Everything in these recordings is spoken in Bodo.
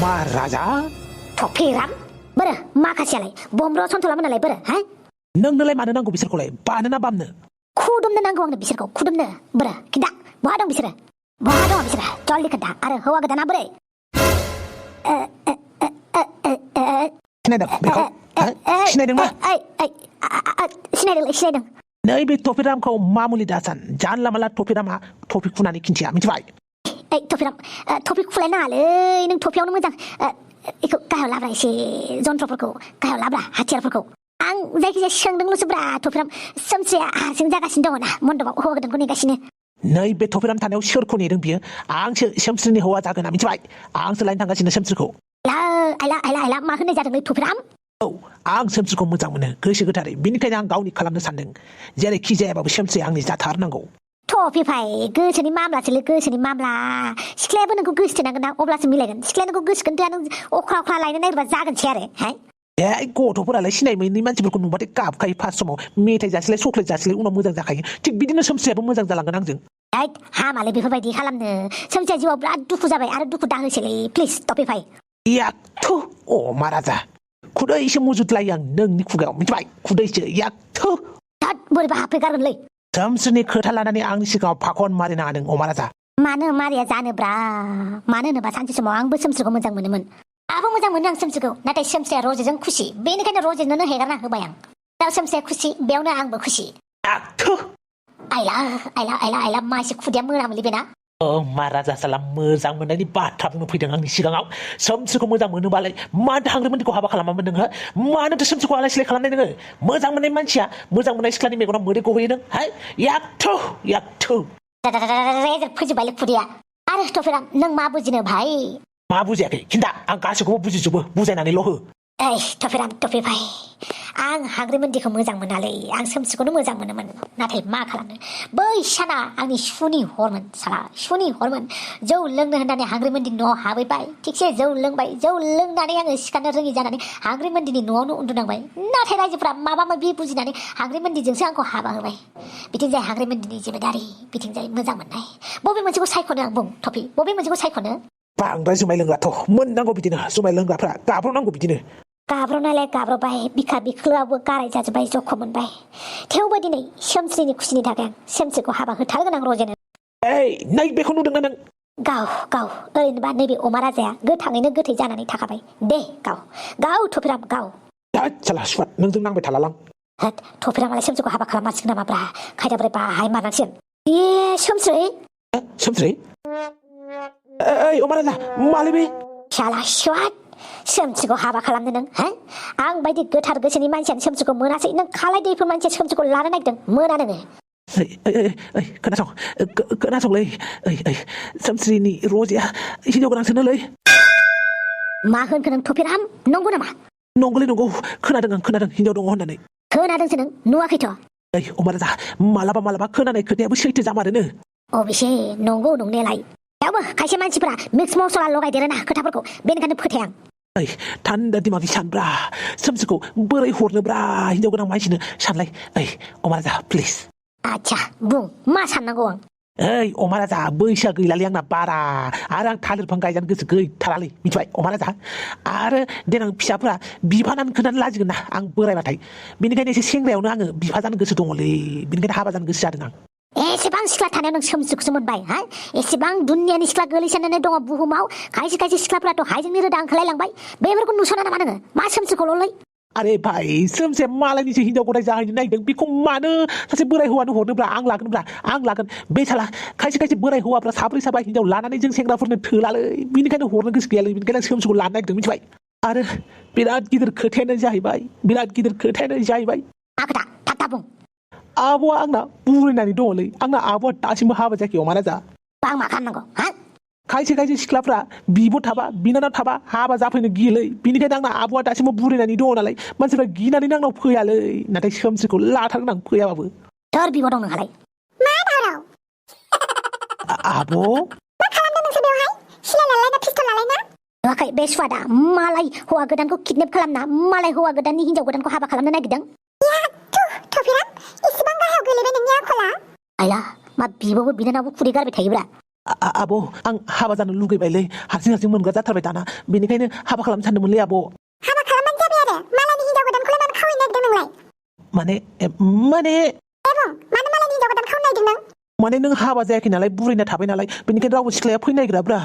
महाराजा थफिराम बोरो माखासेयालाय बमब्र सन्थलामोनालाय बोरो हा नोंनोलाय मानो नांगौ बिसोरखौलाय बानो ना बामनो खुदुमनो नांगौ आंनो बिसोरखौ खुदुमनो बोरो खिन्था बहा दं बिसोरो बहा दं बिसोरो जल्दि खोन्था आरो हौवा गोदाना बोरै सिनायदों बेखौ सिनायदों मा सिनायदों नैबे टफिरामखौ मामुलि दासान जानला मानला टफिरामा टफि खुनानै खिन्थिया मिथिबाय थफिराम टफि खुलाय नाङालै नों टफियावनो मोजां इखौ गाहायाव लाब्रा एसे जन्थ्रफोरखौ गाहायाव लाब्रा हाथियारफोरखौ आं जायखिजाया सोंदोंल'सो ब्रा टफिराम सोमस्रिया हारसिं जागासिनो दङ ना मन्दपाव हौवा गोदानखौ नेगासिनो नैबे टफिराम थानायाव सोरखौ नेदों बियो आंसो सोमस्रिनि हौवा जागोन ना मिथिबाय आंसो लायनो थांगासिनो सोमस्रिखौ आइला मा होननाय जादोंलै टफिराम औ आं सोमस्रिखौ मोजां मोनो गोसो गोथारै बेनिखायनो आं गावनि खालामनो सानदों जेरैखि जायाबाबो सोमस्रि आंनि जाथारनांगौ टफिफाय गोसोनि मामलासोलै गोसोनि मामला सिख्लायाबो नोंखौ गोसोथोनांगोन ना अब्लासो मिलायगोन सिख्लाया नोंखौ गोसोखोन थोआ नों अख्रा अख्रा लायनो नागिरबा जागोनसै आरो हाय ए गथ'फोरालाय सिनाय मोनै मानसिफोरखौ नुबाथाय गाबखायो फार्स्ट समाव मेथाइ जासिलाय चक्लेट जासिलाय उनाव मोजां जाखायो थिग बिदिनो सोमस्रियाबो मोजां जालांगोन आंजों हामालै बेफोरबायदि खालामनो सोमस्रिया जिउआव बिराद दुखु जाबाय आरो दुखु दाहोसैलै प्लिज टफिफाय याक्थु अ महाराजा खुदैसो मुजुदलायो आं नोंनि खुगायाव मिथिबाय खुदैसो याक्थु बोरैबा हाबफैगारगोनलै सोमस्रिनि खोथा लानानै आंनि सिगाङाव फाखन मारिनो हादों अ महाराजा मानो मारिया जानोब्रा मानो होनोबा सानसे समाव आंबो सोमस्रिखौ मोजां मोनोमोन आंबो मोजां मोनो आं सोमस्रिखौ नाथाय सोमस्रिया रजेजों खुसि बेनिखायनो रजेनोनो हेगारना होबाय आं दा सोमस्रिया खुसि बेयावनो आंबो खुसि याक्थु आइला मासे खुदिया मोनामोनलै बेना महाराजा साला मोजां मोननायनि बाथ्रा बुंनो फैदों आंनि सिगाङाव सोमस्रिखौ मोजां मोनोबालाय मानो हाग्रामोनदिखौ हाबा खालामामोन नोङो मानोथो सोमस्रिखौ आलाय सिलाय खालामनाय नोङो मोजां मोननाय मानसिया मोजां मोननाय सिख्लानि मेगनाव मोदै गहोयो नों हाय याक्थु फोजोबबायलै खुदिया आरो टफिराम नों मा बुजिनो भाई मा बुजियाखै खिन्था आं गासैखौबो बुजिजोबो बुजायनानैल' हो टफिराम टफिफाय आं हाग्रिमोन्दिखौ मोजां मोनालै आं सोमस्रिखौनो मोजां मोनोमोन नाथाय मा खालामनो बै साना आंनि सुनि हरमोन साला सुनि हरमोन जौ लोंनो होननानै हाग्रिमोन्दिनि न'आव हाबैबाय थिगसे जौ लोंबाय जौ लोंनानै आङो सिखारनो रोङि जानानै हाग्रिमोन्दिनि न'आवनो उन्दुनांबाय नाथाय रायजोफ्रा माबा माबि बुजिनानै हाग्रिमोन्दिजोंसो आंखौ हाबा होबाय बिथिंजाय हाग्रिमोन्दिनि जिबेदारि बिथिंजाय मोजां मोननाय बबे मोनसेखौ सायख'नो आं बुं टफि बबे मोनसेखौ सायख'नो बांद्राय जुमाय लोंग्राथ' मोननांगौ बिदिनो जुमाय लोंग्राफ्रा गाब्र'नांगौ बिदिनो गाब्र'नायलाय गाब्र'बाय बिखा बिख्लोआवबो गाराय जाजोब्बाय जख' मोनबाय थेवबो दिनै सोमस्रिनि खुसिनि थाखाय आं सोमस्रिखौ हाबा होथारगोन आं रजेनो नै बेखौ नुदोंना नों गाव ओरैनोबा नैबे अमा राजाया गोथाङैनो गोथै जानानै थाखाबाय दे गाव टफिराम गाव साला सुवाद नोंजों नांबाय थालालां टफिरामालाय सोमस्रिखौ हाबा खालामनांसिगोन नामाब्रा खायदा बोरै बाहाय मारनांसिगोन ए सोमस्रि अमा राजा मालै बे शाला सुवाद सोमस्रिखौ हाबा खालामनो नों हा आं बायदि गोथार गोसोनि मानसियानो सोमस्रिखौ मोनासै नों खालाय दैफोर मानसिया सोमस्रिखौ लानो नागिरदों मोना नोङो खोनासंलै सोमस्रिनि रजेया हिनजाव गोनांसोनोलै मा होनखो नों टफिराम नंगौ नामा नंगौ खोनादों हिनजाव दङ होननानै खोनादोंसो नों नुवाखैथ' अमा राजा मालाबा खोनानाय खोथायाबो सैथो जामारोनो अबेसे नंगौ नंनायालाय थेवबो खायसे मानसिफोरा मिक्स मस्ला लगायदेरोना खोथाफोरखौ बेनिखायनो फोथाया आं थान्दा दिमागि सानब्रा सोमस्रिखौ बोरै हरनोब्रा हिनजाव गोनां मानसिनो सानलाय अमा राजा प्लिज आच्छा बुं मा साननांगौ आं अमा राजा बैसोआ गैलालै आंना बारा आरो आं थालिर बिफां गायजानो गोसो गैथारालै मिथिबाय अमा राजा आरो देनां फिसाफोरा बिफानानो खोनानै लाजिगोन ना आं बोरायबाथाय बेनिखायनो एसे सेंग्रायावनो आङो बिफा जानो गोसो दङलै बेनिखायनो हाबा जानो गोसो जादों आं एसेबां सिख्ला थानायाव नों सोमस्रिखौसो मोनबाय हा एसेबां दुनियानि सिख्ला गोलैसोनानै दङ बुहुमाव खायसे सिख्लाफोराथ' हाइजेंनि रोदा ओंखारलायलांबाय बेफोरखौ नुसना नामा नोङो मा सोमस्रिखौल'लै अरे भाई सोमस्रिया मालायनिसो हिनजाव गदाय जाहैनो नागिरदों बेखौ मानो सासे बोराय हौवानो हरनोब्रा आं लागोन बे साला खायसे बोराय हौवाफ्रा साब्रै साबा हिनजाव लानानै जों सेंग्राफोरनो थोलालै बेनिखायनो हरनो गोसो गैयालै बेनिखायनो सोमस्रिखौ लानो नागिरदों मिथिबाय आरो बिराद गिदिर खोथायानो जाहैबाय मा खोथा थाब बुं आब'आ आंना बुरैनानै दङलै आंना आब'आ दासिमबो हाबा जायाखै अमा राजा आं मा खालामनांगौ हा खायसे सिख्लाफ्रा बिब' थाबा बिनानाव थाबा हाबा जाफैनो गियोलै बिनिखायनो आंना आब'आ दासिमबो बुरैनानै दङ नालाय मानसिफ्रा गिनानै आंनाव फैयालै नाथाय सोमस्रिखौ लाथारगोन आं फैयाबाबो सोर बिब' दं नोंहालाय मा दावराव आब' मा खालामदों नोंसोर बेवहाय सिलाय लालाय ना पिस्तल लालाय ना नुवाखै बे सुवादा मालाय हौवा गोदानखौ किडनेप खालामना मालाय हौवा गोदाननि हिनजाव गोदानखौ हाबा खालामनो नागिरदों टफिराम इसेबां गाहायाव गोलैबाय नोंनि आखला आइला मा बिब'बो बिनानावबो खुदै गारबाय थायोब्रा आब' आं हाबा जानो लुगैबायलै हारसिं मोनग्रा जाथारबाय दाना बेनिखायनो हाबा खालामनो सानदोंमोनलै आब' हाबा खालामबानो जाबाय आरो मालायनि हिनजाव गोदानखौलाय मानो खावैनो नागिरदों नोंलाय माने मानो मालायनि हिनजाव गोदान खावनो नागिरदों नों माने नों हाबा जायाखै नालाय बुरैना थाबाय नालाय बेनिखायनो रावबो सिख्लाया फैनो नागिराब्रा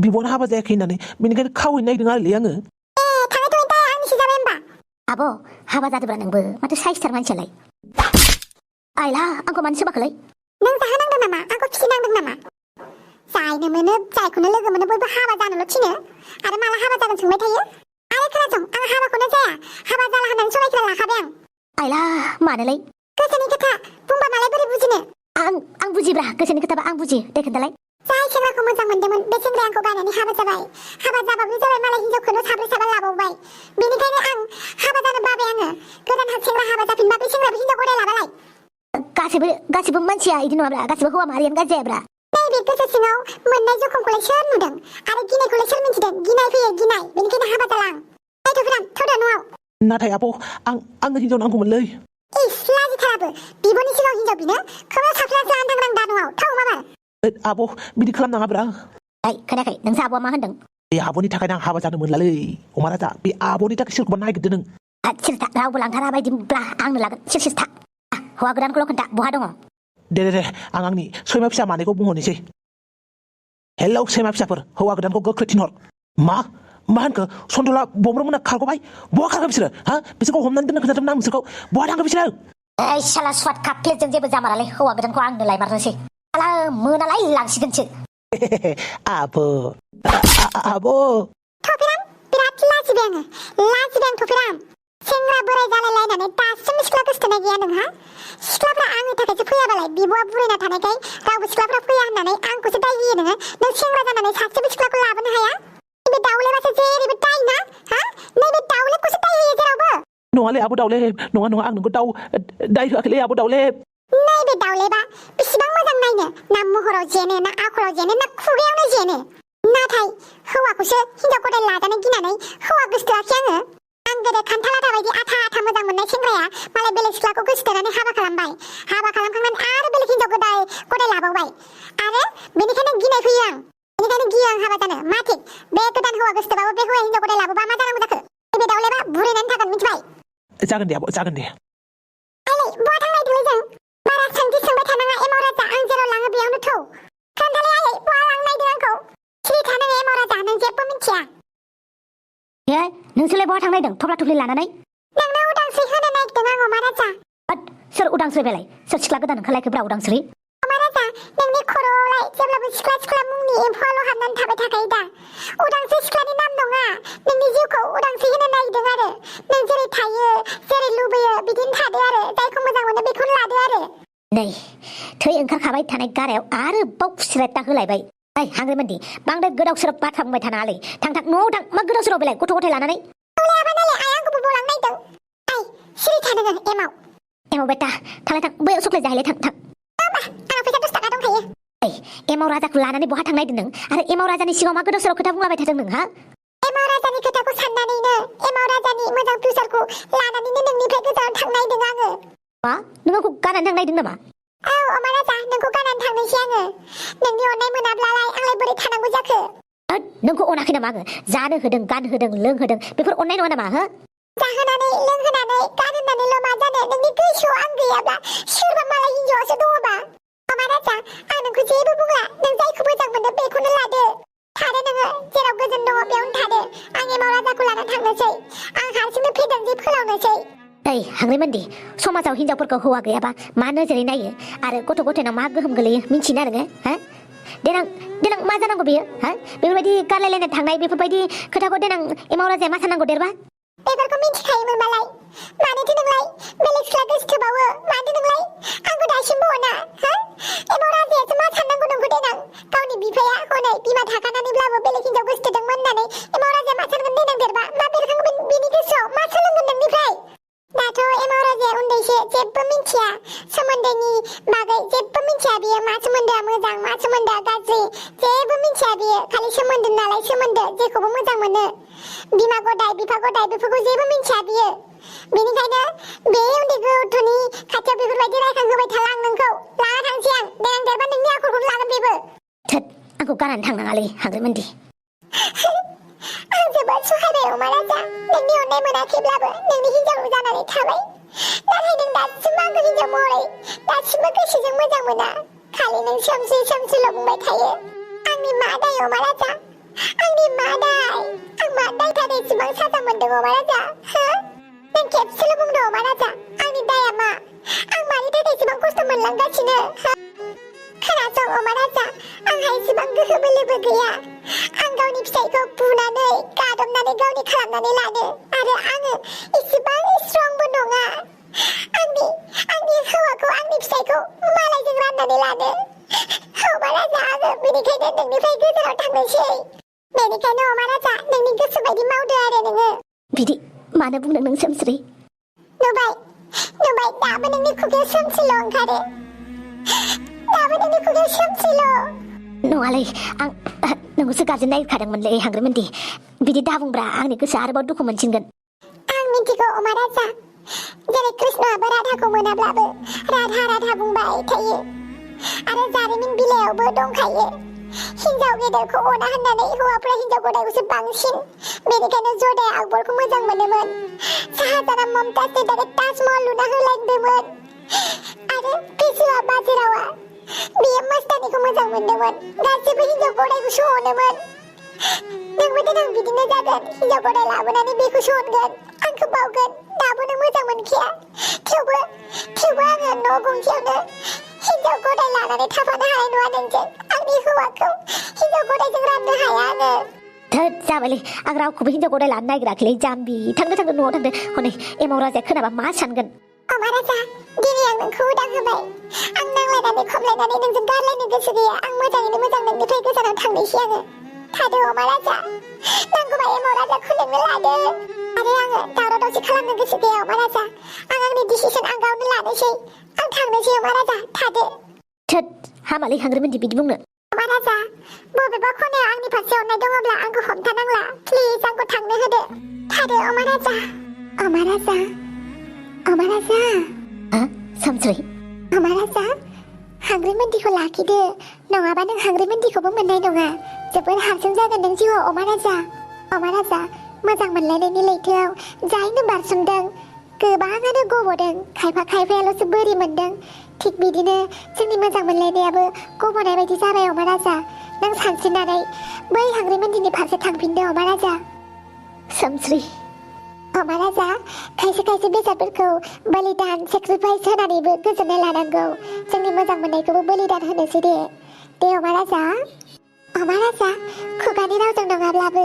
बिब'ना हाबा जायाखै होननानै बेनिखायनो खावहैनो नागिरदों आरोलै आङो थाङै दा आंनिसो जाबाय होमबा आब' हाबा जादोंब्रा नोंबो माथो साइसथार मानसियालाय आइला आंखौ मानो सोबाखैलै नों जाहोनांदों नामा आंखौ फिसिनांदों नामा जायनो मोनो जायखौनो लोगो मोनो बयबो हाबा जानोल' थिनो आरो माला हाबा जागोन सोंबाय थायो आरो खोनासं आं हाबाखौनो जाया हाबा जाला होननानै समायखिरा लाखाबाय आं आइला मानोलै गोसोनि खोथा बुंबा मालाय बोरै बुजिनो आं बुजिब्रा गोसोनि खोथाबा आं बुजियो दे खोन्थालाय जाय सेंग्राखौ मोजां मोनदोंमोन बे सेंग्राया आंखौ गायनानै हाबा जाबाय हाबा जाबाबो जाबाय मालाय हिनजावखौनो साब्रै साबा लाबावबाय बेनिखायनो आं हाबा जानो बाबाय आङो गोदान सेंग्रा हाबा जाफिनबा बे सेंग्रायाबो हिनजाव गदाय लाबालाय गासिबो मानसिया इदि नङाब्रा गासिबो हौवा माहारियानो गाज्रि जायाब्रा नैबे गोसो सिङाव मोननाय जखमखौलाय सोर नुदों आरो गिनायखौलाय सोर मिन्थिदों गिनाय फैयो गिनाय बेनिखायनो हाबा जाला आं नायथ'फोरान थौदो न'आव नाथाय आब' आंनो हिनजाव नांगौमोनलै इस लाजिथाराबो बिब'नि सिगाङाव हिनजाव बिनो खोमायाव साफ्ला लानानै थांग्रां दा न'आव थौ माबार आब' बिदि खालामनाङाब्रा खोनायाखै नोंसा आब'आ मा होनदों बे आब'नि थाखायनो आं हाबा जानो मोनलालै अमा राजा बे आब'नि थाखाय सोरखौबा नागिरदो नों सिरथा रावबो लांथारा बायदिब्ला आंनो लागोन सिर था हौवा गोदानखौल' खोन्था बहा दङ दे आं आंनि सैमा फिसा मानैखौ बुंहरनोसै हेलौ सैमा फिसाफोर हौवा गोदानखौ गोख्रै थिनहर मा होनखो सन्दला बमब्रमोना खारग'बाय बहा खारगोन बिसोरो हा बिसोरखौ हमनानै दोननो खोन्थादोंमोन आं बिसोरखौ बहा थांखो बिसोरो ओइ साला सुवाद काप्लेटजों जेबो जामारालै हौवा गोदानखौ आंनो लायमारनोसै साला मोनालाय लांसिगोनसो आब' थफिराम बिराद लाजिबाय आं थफिराम सेंग्रा बोराय जालायलायनानै दासिम सिख्ला गोसथोनाय गैया नोंहा सिख्लाफ्रा आंनि थाखायसो फैयाबालाय बिब'आ बुरैना थानायखाय रावबो सिख्लाफ्रा फैया होननानै आंखौसो दाय होयो नोङो नों सेंग्रा जानानै सासेबो सिख्लाखौ लाबोनो हाया नैबे दाउलेबासो जेरैबो दाय ना हा नैबे दाउलेखौसो दाय होयो जेरावबो नङालै आब' दाउले नङा आं नोंखौ दाय होआखैलै आब' दाउले नैबे दाउलेबा बेसेबां मोजां नायनो ना महराव जेनो ना आखलाव जेनो ना खुगायावनो जेनो नाथाय हौवाखौसो हिनजाव गदाय लाजानो गिनानै हौवा गोसथोआखै आं गोदो खान्थालाथा बायदि आथा मोजां मोननाय सेंग्राया मालाय बेलेग सिख्लाखौ गोसथोनानै हाबा खालामखांनानै आरो बेलेग हिनजाव गदाय लाबावबाय आरो बेनिखायनो गिनाय फैयो बेनिखायनो गियो आं हाबा जानो मा थिक बे गोदान हौवा गोसथोबाबो बे हौवा हिनजाव गदाय लाबोबा मा जानांगौ जाखो बे दाउलेबा बुरैनानै थागोन मिथिबाय जागोन दे आब' जागोन दे आइलै बहा थांनायदोंलै जों बारा सोंथि सोंबाय थानाङा एमाव राजा आं जेराव लाङो बेयावनो थौ खोन्थालाय आइलै बहा लांनो नायदों आंखौ सिरि था नोङो एमाव राजा नों जेबो मिथिया नोंसोरलाय बहा थांनायदों थफ्ला थफ्लि लानानै नोंनो उदांस्रि होनो नागिरदों आं अमा राजा सोर उदांस्रि बेलाय सोर सिख्ला गोदान ओंखारलायखोब्रा उदांस्रि अमा राजा नोंनि खर'आवलाय जेब्लाबो सिख्ला मुंनि एम्फौआल' हाबनानै थाबाय थाखायो दा उदांस्रि सिख्लानि नाम नङा नोंनि जिउखौ उदांस्रि होनो नागिरदों आरो नों जेरै थायो जेरै लुबैयो बिदिनो थादो आरो जायखौ मोजां मोनो बेखौनो लादो आरो नै थै ओंखारखाबाय थानाय गारायाव आरोबाव खुस्रेटा होलायबाय ओइ हांग्रिमोनदि बांद्राय गोदाव सोराव बाथ्रा बुंबाय थानाङालै थां न'आव थां मा गोदाव सोराव बेलाय गथ' गथाय लानानै आइ आंखौबो बोलांनो नागिरदों आइ सिरि था नोङो एमाव बेटा थांलाय थां बैयाव सक्लेट जाहैलाय थां आंनाव फैसा 10 थाखा दंखायो एमाव राजाखौ लानानै बहा थांनायदों नों आरो एमाव राजानि सिगाङाव मा गोदाव सोराव खोथा बुंलाबाय थादों नों हा एमाव राजानि खोथाखौ साननानैनो एमाव राजानि मोजां फिउचारखौ लानानैनो नोंनिफ्राय गोजानाव थांनायदों आङो मा नों आंखौ गारनानै थांनायदों नामा औ अमा राजा नोंखौ गारनानै थांनोसै आङो नोंनि अननाय मोनाब्लालाय आंलाय बोरै थानांगौ जाखो नोंखौ अनाखै नामा आङो जानो होदों गानहोदों लोंहोदों बेफोर अननाय नङा नामा हो जाहोनानै लोंहोनानै गानहोनानैल' मा जानो नोंनि गोसोआव आं गैयाब्ला सोरबा मालाय हिनजावासो दङबा अमा राजा आं नोंखौ जेबो बुंला नों जायखौ मोजां मोनो बेखौनो लादो थादो नोङो जेराव गोजोन दङ बेयावनो थादो आं एमाव राजाखौ लानानै थांनोसै आं हारसिंनो फेदेरनोसै फोलावनोसै ओइ हांग्रिमोनदि समाजाव हिनजावफोरखौ हौवा गैयाबा मा नोजोरै नायो आरो गथ' गथायनाव मा गोहोम गोलैयो मिन्थिना नोङो हा देनां मा जानांगौ बेयो हा बेफोरबायदि गारलायलायना थांनाय बेफोरबायदि खोथाखौ देनां एमाव राजाया मा साननांगौ देरबा बेफोरखौ मिन्थिखायोमोनबालाय मानोथो नोंलाय बेलेग सिख्ला गोसथोबावो मानोथो नोंलाय आंखौ दासिमबो अना हा एमाव राजायासो मा साननांगौ नोंखौ देनां गावनि बिफाया हनै बिमा थाखानानैब्लाबो बेलेग हिनजाव गोसथोदोंमोन होननानै एमाव राजाया मा सानगोन देनां देरबा मा बेरखांगोन बिनि गोसोआव मा सोलोंगोन नोंनिफ्राय दाथ' एमाव राजाया उन्दैसो जेबो मिन्थिया सोमोन्दोनि बागै जेबो मिन्थिया बियो मा सोमोन्दोआ मोजां मा सोमोन्दोआ गाज्रि जेबो मिन्थिया बियो खालि सोमोन्दो नालाय सोमोन्दो जेखौबो मोजां मोनो बिमा गदाय बिफा गदाय बेफोरखौ जेबो मिन्थिया बियो बेनिखायनो बे उन्दै गथ'नि खाथियाव बेफोरबायदि रायखांहोबाय थाला आं नोंखौ लाना थांसै आं देनां देरबा नोंनि आखलखौनो लागोन बेबो आंखौ गारनानै थांनाङालै हाग्रिमोनदि आं जोबोद सहायबाय अमा राजा नोंनि अननाय मोनाखैब्लाबो नोंनि हिनजाव जानानै थाबाय नाथाय नों दासिमबो आंखौ हिनजाव महरै दासिमबो गोसोजों मोजां मोना खालि नों सोमसि सोमसिल' बुंबाय थायो आंनि मा दाय अमा राजा आंनि मा दाय आं मा दायथार एसेबां साजा मोनदों अमा राजा हो नों खेबसेल' बुंदो अमा राजा आंनि दाया मा आं मानि थाखाय एसेबां खस्थ' मोनलांगासिनो हो खोनासं अमा राजा आंहा एसेबां गोहो बोलोबो गैया आं गावनि फिसायखौ बुनानै गादबनानै गावनि खालामनानै लानो आरो आङो एसेबां स्ट्रंबो नङा आंनि हौवाखौ आंनि फिसायखौ मालायजों राननानै लानो अमा राजा आङो बेनिखायनो नोंनिफ्राय गोजानाव थांनोसै बेनिखायनो अमा राजा नोंनि गोसो बायदि मावदो आरो नोङो बिदि मानो बुंदों नों सोमस्रि नुबाय दाबो नोंनि खुगायाव सोमसिल' ओंखारो दाबो नोंनि खुगायाव सोमसिल' नङालै आं नोंखौसो गाज्रि नायखादोंमोनलै हाग्रिमोनदि बिदि दाबुंब्रा आंनि गोसोआ आरोबाव दुखु मोनसिनगोन आं मिथिगौ अमा राजा जेरै कृष्णआबो राधाखौ मोनाब्लाबो राधा बुंबाय थायो आरो जारिमिन बिलाइयावबो दंखायो हिनजाव गेदेरखौ अना होननानै हौवाफ्रा हिनजाव गदायखौसो बांसिन बेनिखायनो जदाया आकबरखौ मोजां मोनोमोन शाहजाहाना ममताजनो डाइरेक्ट ताजमहल लुना होलायदोंमोन आरो पेशवा बाजीरावआ बियो मस्तानीखौ मोजां मोनदोंमोन गासिबो हिनजाव गदायखौसो अनोमोन नोंबो देनां बिदिनो जागोन हिनजाव गदाय लाबोनानै बेखौसो अनगोन आंखौ बावगोन दाबो नों मोजां मोनखाया थेवबो आङो न' गंसेयावनो हिनजाव गदाय लानानै थाफानो हानाय नङा नोंजों आंनि हौवाखौ हिनजाव गदायजों राननो हाया आङो थोद जाबायलै आं रावखौबो हिनजाव गदाय लानो नागिराखैलै जाम्बि थांदो न'आव थांदो हनै एमाव राजाया खोनाबा मा सानगोन अमा राजा दिनै आं नोंखौ उदां होबाय आं नांलायनानै खमलायनानै नोंजों गारलायनो गोसो गैया आं मोजाङैनो मोजां नोंनिफ्राय गोजानाव थांनोसै आङो थादो अमा राजा नांगौबा एमाव राजाखौ नोंनो लादो आरो आङो दावराव दावसि खालामनो गोसो गैया अमा राजा आं आंनि डिसिसन आं गावनो लानोसै आं थांनोसै अमा राजा थादो थोद हामालै हाग्रिमोनदि बिदि बुंनो अमा राजा बबेबा खनायाव आंनि फारसे अननाय दङब्ला आंखौ हमथानांला प्लिज आंखौ थांनो होदो थादो अमा राजा अमा राजा अमा राजा सोमस्रि अमा राजा हाग्रिमोनदिखौ लाखिदो नङाबा नों हाग्रिमोनदिखौबो मोननाय नङा जोबोर हारसिं जागोन नों जिउआव अमा राजा मोजां मोनलायनायनि लैथोआव जायनो बारसोमदों गोबाङानो गब'दों खायफायाल'सो बोरि मोनदों थिग बिदिनो जोंनि मोजां मोनलायनायाबो गब'नाय बायदि जाबाय अमा राजा नों सानस्रिनानै बै हाग्रिमोनदिनि फारसे थांफिनदो अमा राजा सोमस्रि अमा राजा खायसे बेसादफोरखौ बलिदान सेक्रिफाइस होनानैबो गोजोननाय लानांगौ जोंनि मोजां मोननायखौबो बलिदान होनोसै दे अमा राजा खुगानि रावजों नङाब्लाबो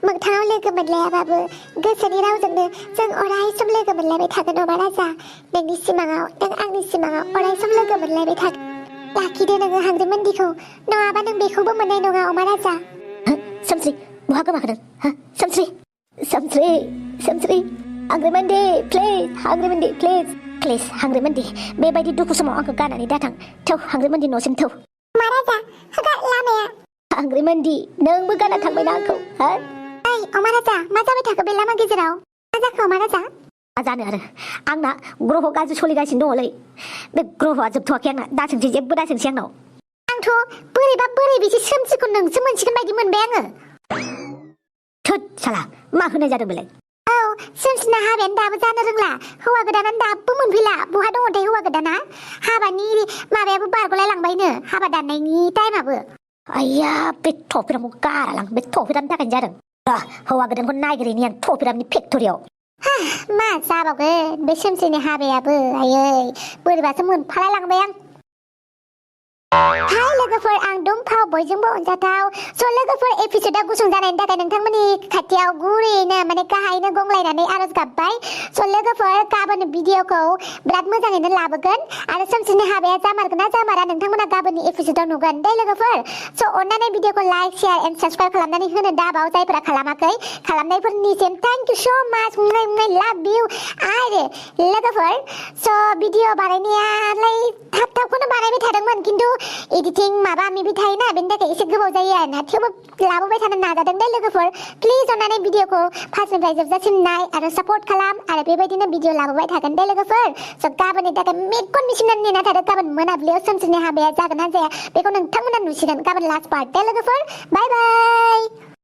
मोगथाङाव लोगो मोनलायाबाबो गोसोनि रावजोंनो जों अराय सम लोगो मोनलायबाय थागोन अमा राजा नोंनि सिमाङाव नों आंनि सिमाङाव अराय सम लोगो मोनलायबाय थागोन लाखिदो नोङो हाग्रिमोनदिखौ नङाबा नों बेखौबो मोननाय नङा अमा राजा सोमस्रि बहा गोमाखोनों सोमस्रि हाग्रिमोनदि प्लिज हाग्रिमोनदि बेबायदि दुखु समाव आंखौ गारनानै दाथां थौ हाग्रिमोनदि न'सिम थौ अमा राजा लामाया हाग्रिमोनदि नोंबो गारना थांबायना आंखौ ओइ अमा राजा मा जाबाय थाखो बे लामा गेजेराव मा जाखो अमा राजा मा जानो आरो आंना ग्रह गाज्रि सोलिगासिनो दङलै बे ग्रहआ जोबथ'वाखै आंना दासोंसै जेबो दासोंसै आंनाव आंथ' बोरै बिसि सोमसिखौ नोंसो मोनसिगोन बायदि मोनबाय आङो थोद साला मा होनाय जादों बेलाय औ सोमसिना हाबायानो दाबो जानो रोंला हौवा गोदानानो दाबो मोनफैला बहा दङथाय हौवा गोदाना हाबानि माबायाबो बारग'लाय लांबायनो हाबा दाननायनि टाइमाबो आइया बे थफिरामखौ गारालां बे थफिरामनि थाखायनो जादों हौवा गोदानखौ नागिरहैनि आं थफिरामनि फेक्ट'रियाव मा जाबावगोन बे सोमसिनि हाबायाबो आयै बोरैबासो मोनफालाय लांबाय आं हाय लोगोफोर आं दंफाव बयजोंबो अनजाथाव लोगोफोर एपिसोडा गुसुं जानायनि थाखाय नोंथांमोननि खाथियाव गुरैयैनो माने गाहायैनो गंग्लायनानै आरज गाबबाय लोगोफोर गाबोन भिडिअखौ बिराद मोजाङैनो लाबोगोन आरो सोमसिनि हाबाया जामारगोन ना जामारा नोंथांमोना गाबोननि एपिसोडआव नुगोन दे लोगोफोर अननानै भिडिअखौ लाइक शेयार एन्ड साबस्क्राइब खालामनानै होनो दाबाव जायफोरा खालामाखै खालामनायफोरनिसिम थैंक यू सो माच लाभ इउ आरो लोगोफोर भिडिअ बानायनायालाय थाबखौनो बानायबाय थादोंमोन खिन्थु एडिटिं माबा माबि थायोना बेनि थाखाय एसे गोबाव जायो आरोना थेवबो लाबोबाय थानो नाजादों दे लोगोफोर प्लिज अननानै भिडिअखौ फार्स्टनिफ्राय जोबजासिम नाय आरो सापर्ट खालाम आरो बेबायदिनो भिडिअ लाबोबाय थागोन दे लोगोफोर स' गाबोननि थाखाय मेगन मिसिनानै नेना थादो गाबोन मोनाबिलियाव सोमसिनि हाबाया जागोन ना जाया बेखौ नोंथांमोना नुसिगोन गाबोन लास्ट पार्ट दे लोगोफोर बाय बाय